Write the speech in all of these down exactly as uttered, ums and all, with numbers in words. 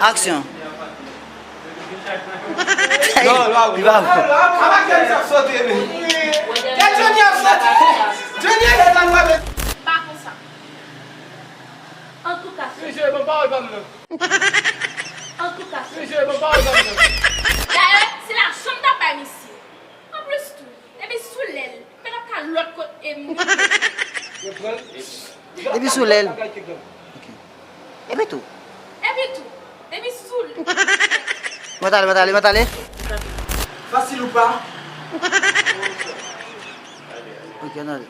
Aksyon. Non, non, li pa bon. Pa konsa. Antouka, se... Mesye, ban pawòl pa m nan. Antouka, se... Mesye, ban pawòl pa m nan. Dayè, se lajan m t ap bay misye. Anplis tou, depi sou lèl, m pa t ap ka lòt kot e m. Yo pran l. Depi sou lèl. Ok. Epi tou. Epi tou, depi sou lèl. Mwen t ale, mwen t ale, mwen t ale. Fasil ou pa? Ok, ann ale.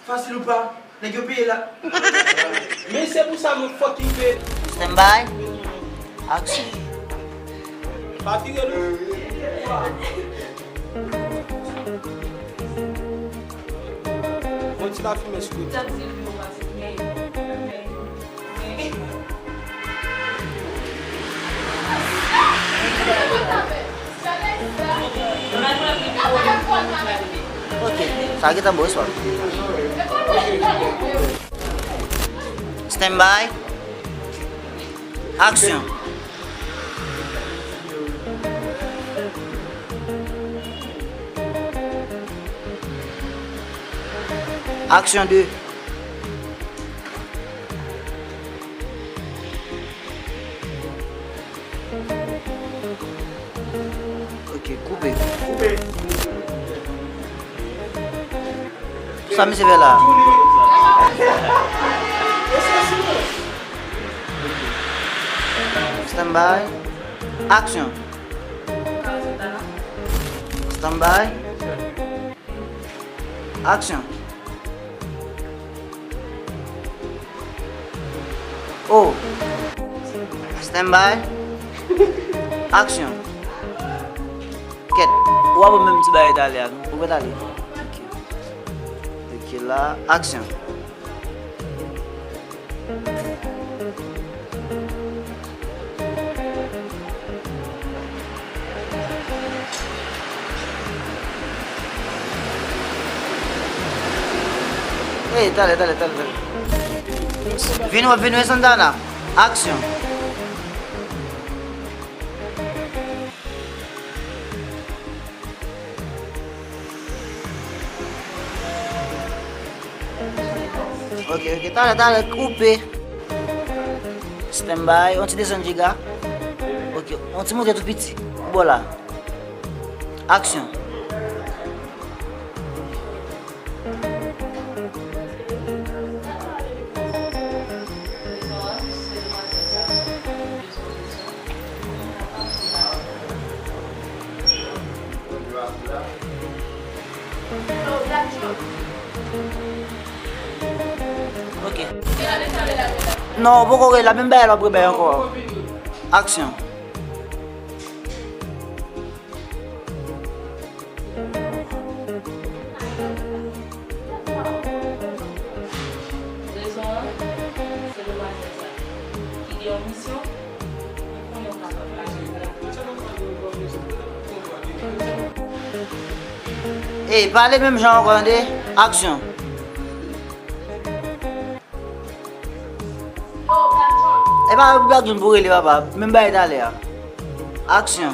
Fasil ou pa? Nèg yo peye la. Men se pou sa mwen fucking peye. Stand by. Aksyon. Pa tire non. Bon ti lafimen sou kote. Ok, sa gentan bon, bonsoir. Stand by. Aksyon. Aksyon de. Ok, koupe. Koupe. Sa misye fè la? Stand by. Aksyon. Stand by. Aksyon. Oh. Stand by. Aksyon. Kèt. Ou ap menm ti bagay talè a, non? Ou mèt ale. Ok. Ok, la, aksyon. Ey, talè, talè, talè, talè. Vin wè, vin wè Santana. Aksyon. Ok, ok, talè, talè, koupe. Stand by, on ti desann Jiga. Ok, on ti monte tou piti. Bò la. Aksyon. Ok. Non, ou poko rele la, menm bagay la w ap rebay ankò. Aksyon. Rezon an, se demwazèl sa ki gen yon misyon, li konnen w kapab lage l. Ey, pale menm jan ankò, tande? Aksyon. E pa Black John pou rele papa, menm bagay talè a. Aksyon.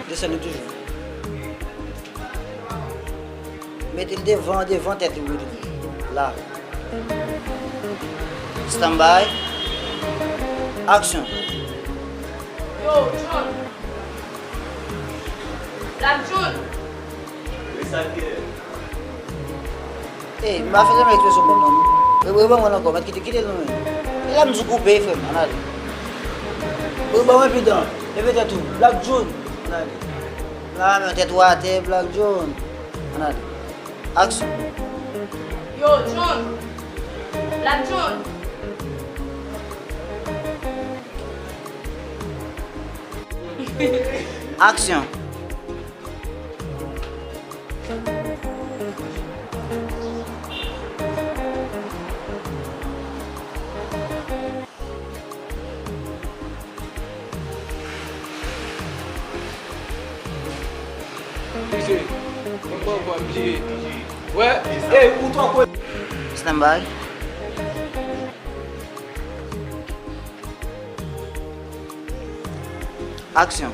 Desann li toujou. Mete l devan, devan tèt li, wi, la. Stand by. Aksyon. Yo, John. Black John. Wi, sa k ye? Ey, m pa fè zanmi ekspresyon moun nan, non. Re-, reban mwen ankò, mèt kite, kite l non, men. E la m di w koupe, frè m, ann ale. Reban mwen pi dan, leve tèt ou, Black John, ann ale. La, men tèt ou atè, Black John, ann ale. Aksyon. Yo, John. Black John. Aksyon. Mesye, mwen pran pwa, mesye. Wè, ey, ou twò kote. Stand by. Aksyon.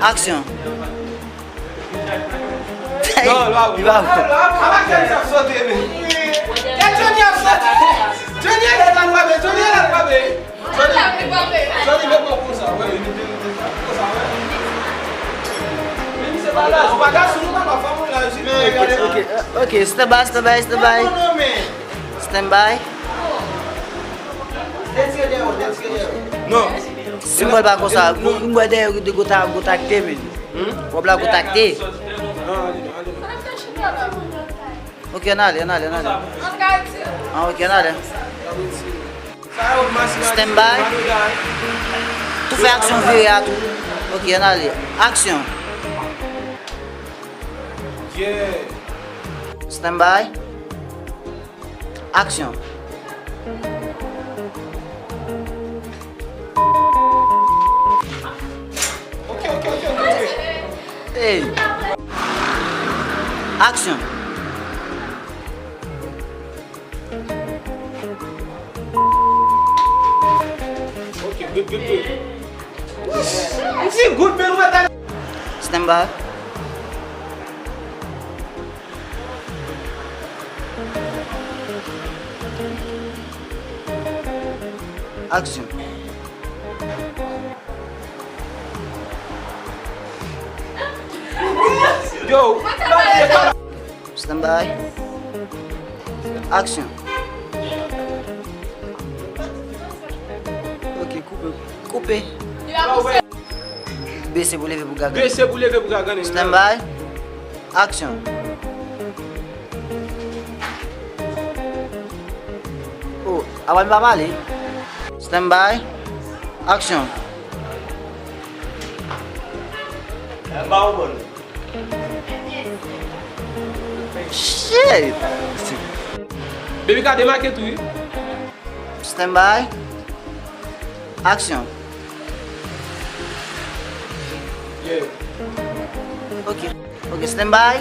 Aksyon. Non, li pa bon. Li pa bon. Gad Johnny ap sote, men. Gad Johnny ap sote. Johnny ale nan kwabe, Johnny ale nan kwabe. Johnny, Johnny, men bon konsa, wè, li te, li te konsa, wè. Men misye pa laj, ou pa gason, nou pa pa fanm, ou laj, wi. Ok, ok, ok, stand by, stand by, stand by. Non, non, non, men. Stand by. Detire dèyè w, detire dèyè w. Non. Si w wè l pa konsa, m wè dèyè w, de gota, gota kite, men. Hmm? Wòb la gota kite. Non, ale non, ale non. Ok, ann ale, ann ale, ann ale. Ah, ok, ann ale. Stand by. Tou fè aksyon vire a tou. Ok, ann ale. Aksyon. Stand by. Aksyon. Ok, ok, ok, ok, ok. Hey. Aksyon. Ok, good, good, good. M di good, men ou mèt ale. Stand by. Aksyon. Yo, stand by. Aksyon. Ok, koupe. Koupe. Bese pou leve pou gagane. Bese pou leve pou gagane. Stand by. Aksyon. Oh, apa m pa pale? Stand by. Aksyon. Shit! Baby ka demake tou, wi. Stand by. Aksyon. Yeah. Ok. Ok, stand by.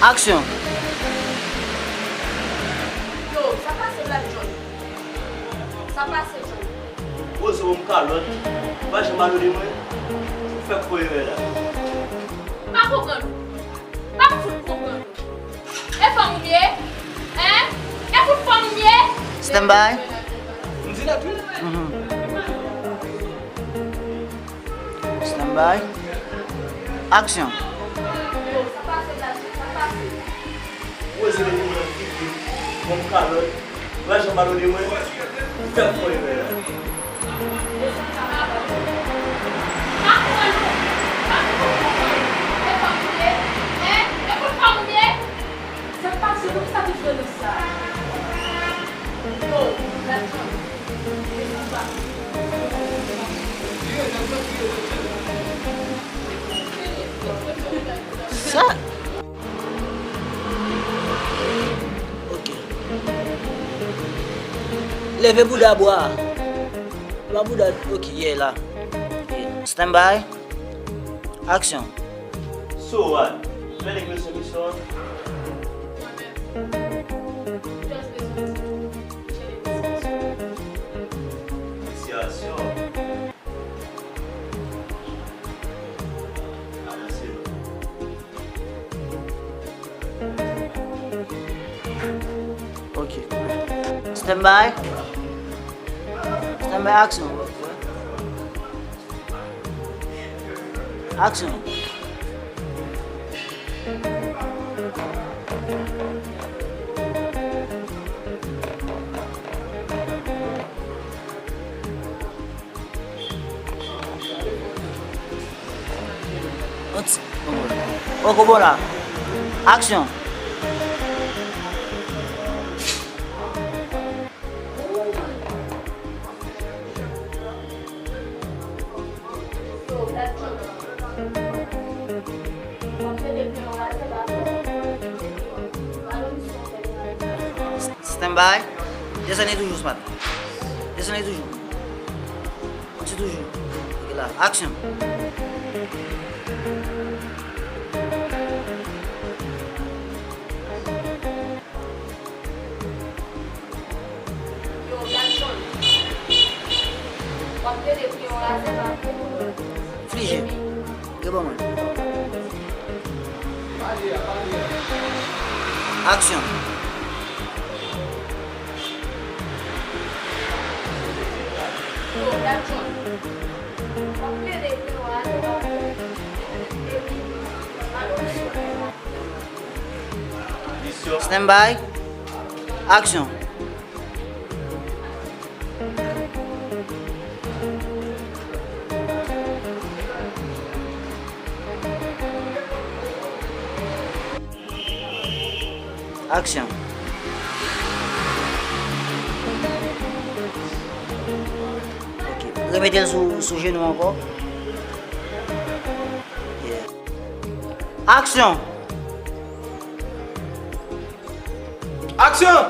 Aksyon. Yo, sa pase Black John? Sa pase, John? Poze w, m kalòt. Ou pa janm pale de mwen. Ou fè pran erè la. Pa konprann ou. Pa fout konprann ou. E fanm ou m ye? Hein? E fout fanm ou m ye? Stand by. M di nèt, wi. Mhm. Stand by. Aksyon. Poze w, m kalòt. Ou pa janm pale de mwen. Ou fè pran erè la. Sa k pase, non? Sa ki fè nan sa? Yo, Black John. Sa. Ok. Leve bouda bwa. Ba bouda, ok, yeah, la. Ok. Stand by. Aksyon. So what? Fè nèg yo sou misyon an. Apresyasyon. Avanse non. Ok. Stand by. Stand by, aksyon. Aksyon. Yon ti, poko bon la. Aksyon. Bay. Desann li toujou, Smat. Desann li toujou. Kontinye toujou. Ok, la. Aksyon. Flije. Gen ban mwen. Aksyon. Stand by. Aksyon. Aksyon. Ok. Remete l sou, sou jenou ankò. Yeah. Aksyon! Aksyon!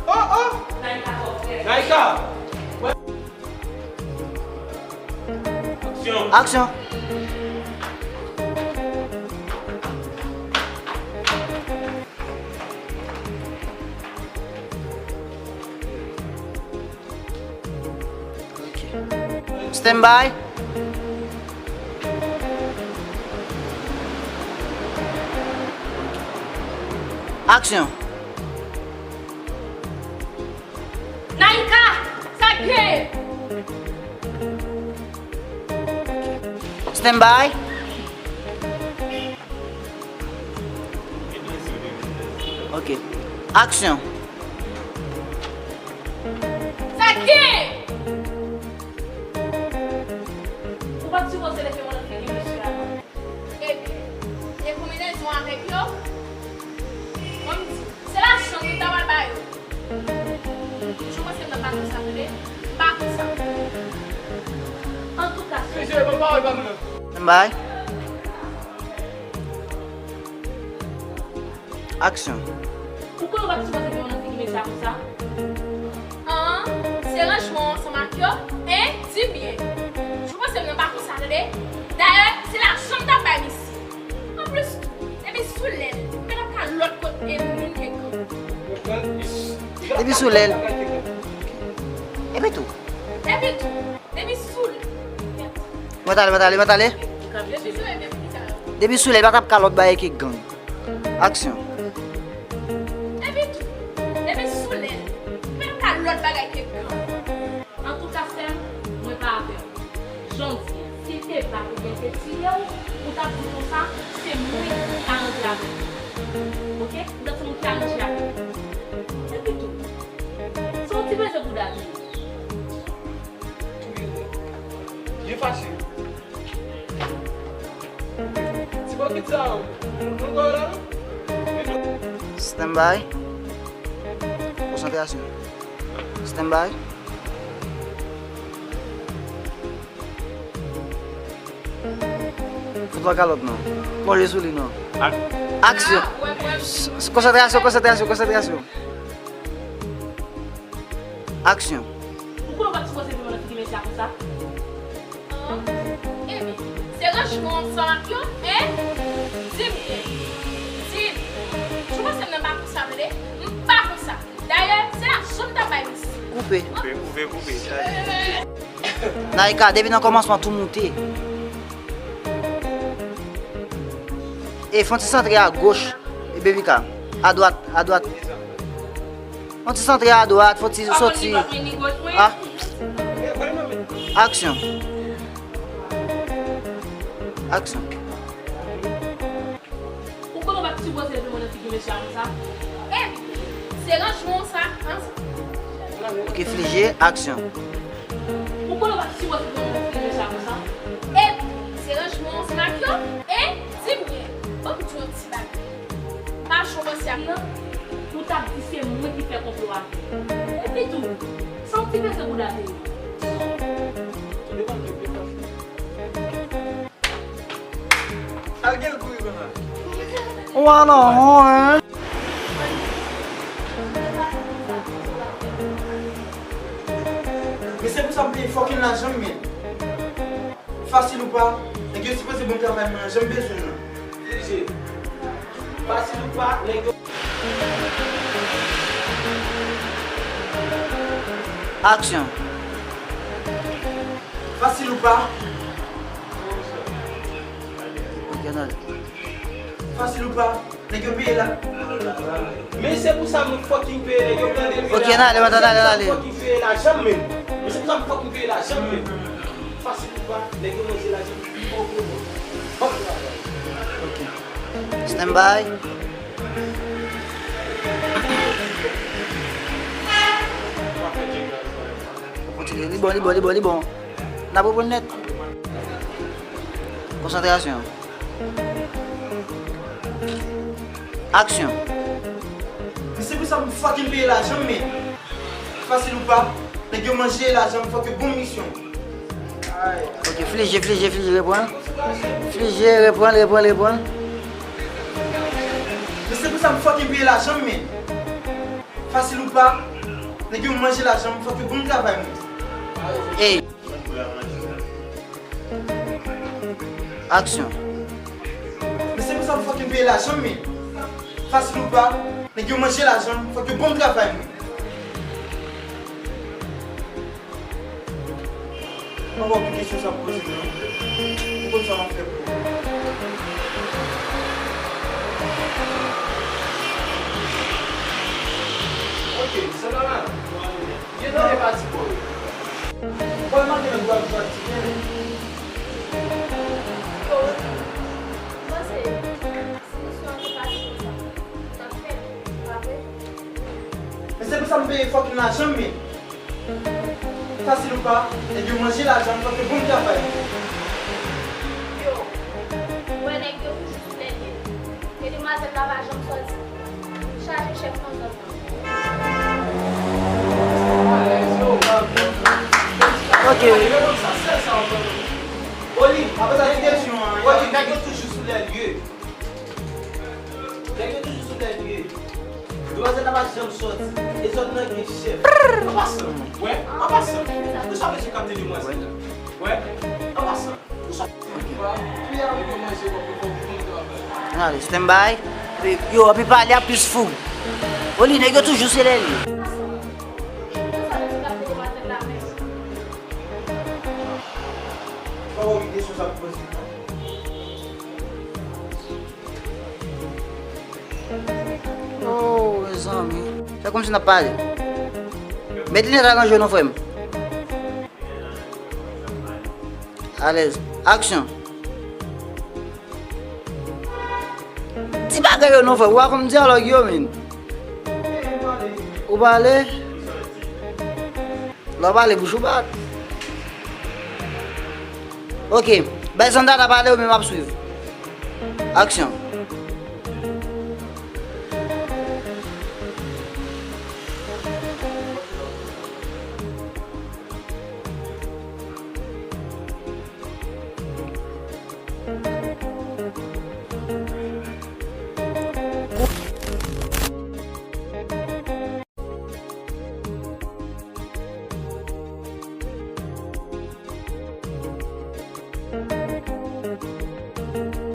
Oh, oh! Naïka! Aksyon! Aksyon! Ok. Stand by. Aksyon. Naïka, sa k gen? Stand by. Ok. Aksyon. Sa k gen? Ou pa t sipoze leve mwen nan figi mesye a non. Ebyen, e konbinezon avèk yo? Mwen m di, se lajan nou ta pral ba yo. Jou pase m nan pa konsa tande, m pa konsa. Antouka, se Stand by. Aksyon. Ou kwè ou pa t sipoze gen yon nan figi mesye a konsa? An, se ranjman w ansanm ak yo, en? Di m byen. Jou pase m nan pa konsa tande. Dayè, se lajan m t ap bay misye. Anplis tou, depi sou lèl, mwen t ap ka lòt kot e moun ke gang. Depi sou lèl. Epi tou. Epi tou, depi sou lèl. Mwen t ale, mwen t ale, mwen t ale. Depi sou lèl, mwen t ap ka lòt bagay ke gang. Aksyon. Epi tou, depi sou lèl, mwen t ap ka lòt bagay ke gang. Antouka, sè m, mwen pa avè w. Jan w di a, si l te bat oubyen l te tiye w, ou t ap di konsa, se mwen ki aranje avè l. Oke? Ou t ap se moun ki aranje avè l. Epi tou, se yon ti beze bouda li ye. Byen fache. Ti bokit sa yo, nou, nou gòl la, wi. Stand by. Konsantrasyon. Stand by. Fout yon kalòt non. Manje sou li non. Ak- Aksyon. S- s- Konsantrasyon, konsantrasyon, konsantrasyon. Aksyon. Ou konnen w pa t sipoze vin nan figi mesye a konsa? An, ebyen, se ranjman w ansanm ak yo, en? Di m byen. Di m. Jou pase m nan pa konsa tande. M pa konsa. Dayè, se lajan m t ap bay misye. Koupe. Koupe, koupe, koupe. Naïka, depi nan kòmansman tou moute. E fè yon ti santre a goch. E Bevika, a dwat, a dwat. Yon ti santre a dwat, fò ti soti. Ah. Aksyon. Aksyon. Ou konnen w pa t sipoze leve mwen nan figi mesye a konsa? Eh, se ranjman w sa, an? Ok, flije, aksyon. Ou konnen w pa t sipoze leve mwen nan figi mesye a konsa? Eh, se ranjman w sa, Matyo? Eh, di m byen. Ban m di w yon ti bagay. Pa cho panse ak non. Ou t ap di se mwen ki fè konplo a. Epi tou, se yon ti beze bouda te ye. Tou devan ke byen fache. Al gen l kouri konsa. Ou alò, hein? Men se pou sa m peye fucking lajan m, men. Fasil ou pa, nèg yo sipoze ban m travay mwen an jan m bezwen l lan. Dirije. Fasil ou pa, nèg yo. Aksyon. Fasil ou pa. Ok, ann ale. Fasil ou pa, nèg yo peye la. Men se pou sa m fucking peye nèg yo, tande. Ok, ann ale, ann ale, ann ale. Fucking peye lajan m menm. Men se pou sa m fucking peye lajan m menm. Fasil ou pa, nèg yo manje lajan m. Ok. Stand by. Kontinye, li bon, li bon, li bon, li bon. N ap reprann nèt. Konsantrasyon. Aksyon. Men se pou sa m fucking peye lajan m, men. Fasil ou pa, nèg yo manje lajan m, fòk yo ban m misyon. Ok, flije, flije, flije, reprann. Flije, reprann, reprann, reprann. Men se pou sa m fucking peye lajan m, men. Fasil ou pa, nèg yo manje lajan m, fòk yo ban m travay mwen. Ey. Aksyon. Men se pou sa m fucking peye lajan m, men. Fasil ou pa, nèg yo manje lajan m, fòk yo ban m travay mwen. Mwen pa konn kesyon sa pou poze m nan. Ou konn sa m ap fè pou ou. Ok, se nòmal. Gen nan e pati pou ou. Mwen mande nan dwa dwa ti men. Yo, mwen se, si misyon an te pase konsa, m t ap fè l, pa vre? Men se pou sa m peye fucking lajan m, men. Fasil ou pa, nèg yo manje lajan m, fòk yo ban m travay. Yo, ou wè nèg yo toujou sou lèlye. E demwazèl la pa janm sòti. Chaje chèf nan zòn nan. Ok. Oli, apre sa, gen kesyon an. Oli, nèg yo toujou sou lèlye. Nèg yo toujou sou lèlye. Demwazèl la pa janm sòti. E zòn nan gen chèf. An pasan, wè, an pasan, nou sa bezwen kapte demwazèl la. Wè, an pasan, nou sa. Ann ale, stand by. Yo, anpi pale a plis fou. Oli, nèg yo toujou se lèlye. Oh, mezanmi. Fè kòmsi n ap pale. Met linèt la nan je w non, frè m. Alèz. Aksyon. Di bagay yo non, frè m. Ou pa konn dyalòg yo, men. Ou pale. Lè w pale, bouch ou bat. Ok. Bay Sandra pale, ou menm ap swiv. Aksyon.